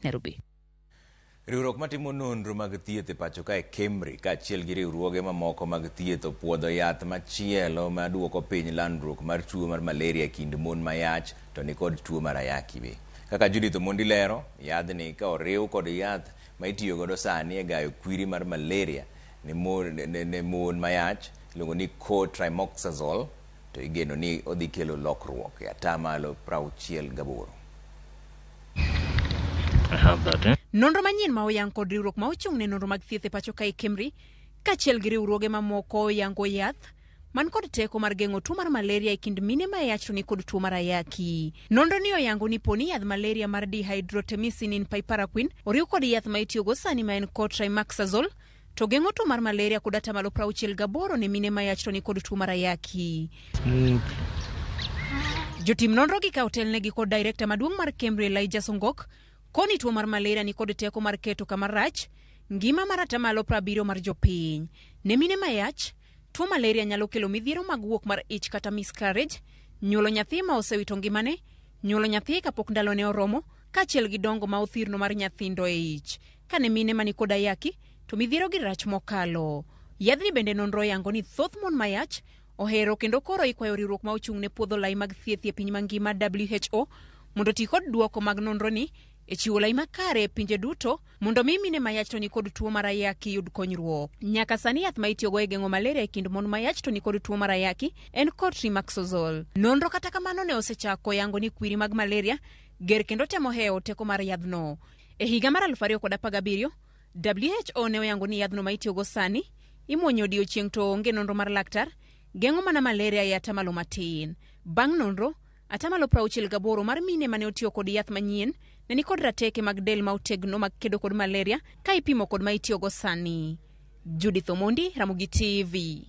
Nairobi. Riwruok matimo nonro mag thieth e pacho kae KEMRI kaachiel gi riwruoge mamoko mag thieth opuodho yath machielo maduoko piny landruok mar tuo mar malaria e kind mon mayach to nikod tuo mar ayaki be. Kaka Judith Omondi lero, yadhni ka oriw kod yath ma itiyo godo sani e gayo kwiri mar malaria ne mon, ne, ne mon mayach iluongo ni co-trimoxazole to igeno ni odhi kelo lokruok e atamalo 68. I have that, eh? Nonro manyien ma oyang kod riwruok ma ochung' ne nonro mag thieth e pacho kae KEMRI kaachiel gi riwruoge mamoko oyango yath man kod teko mar geng'o tuo mar malaria e kind mine ma yach to ni kod tuo mar ayaki. Nonro ni oyango ni poni yadh malaria mar dihydroartemisinin piperaquine oriw kod yath ma itiyogo sani ma en cotrimoxazole to geng'o tuo mar malaria kod atamalo 68 ne mine ma yach to ni kod tuo mar ayaki. Smooth. Jotim nonro gi ka otelnegi kod direkta maduong' mar KEMRI Elijah Songok koni tuo mar malaria ni kod teko mar keto kama rach ngima mar atamalo 70 mar jopiny. Ne mine ma yach, tuo malaria nyalo kelo midhiero mag wuok mar ich kata miscarriage, nyuolo nyathi ma osewito ngimane, nyuolo nyathi kapok ndalone oromo, kaachiel gi dongo ma othirno mar nyathindo e ich. Ka ne mine mani kod ayaki, to midhiero gi rach mokalo. Yadhni bende nonro oyango ni thoth mon mayach ohero kendo koro ikwayo riwruok ma ochung' ne puodho lai mag thieth e piny mangima WHO mondo oti kod duoko mag nonro ni e chiwo lai makare e pinje duto mondo mi mine mayach to nikod tuo mar ayaki yud konyruok. Nyaka sani yath ma itiyogo e geng'o malaria e kind mon mayach to nikod tuo mar ayaki en cotrimoxazole. Nonro kata kamano ne osechako yango ni kwiri mag malaria ger kendo temo hewo teko mar yadhno. E higa mar 2017, WHO ne oyango ni yadhno ma itiyogo sani imuonyo odiochieng' to onge nonro mar laktar geng'o mana malaria e atamalo matin. Bang' nonro, atamalo 68 mar mine mane otiyo kod yath manyien ne nikod rateke mag del ma otegno mag kedo kod malaria ka ipimo kod ma itiyogo sani. Judith Omondi, Ramogi TV.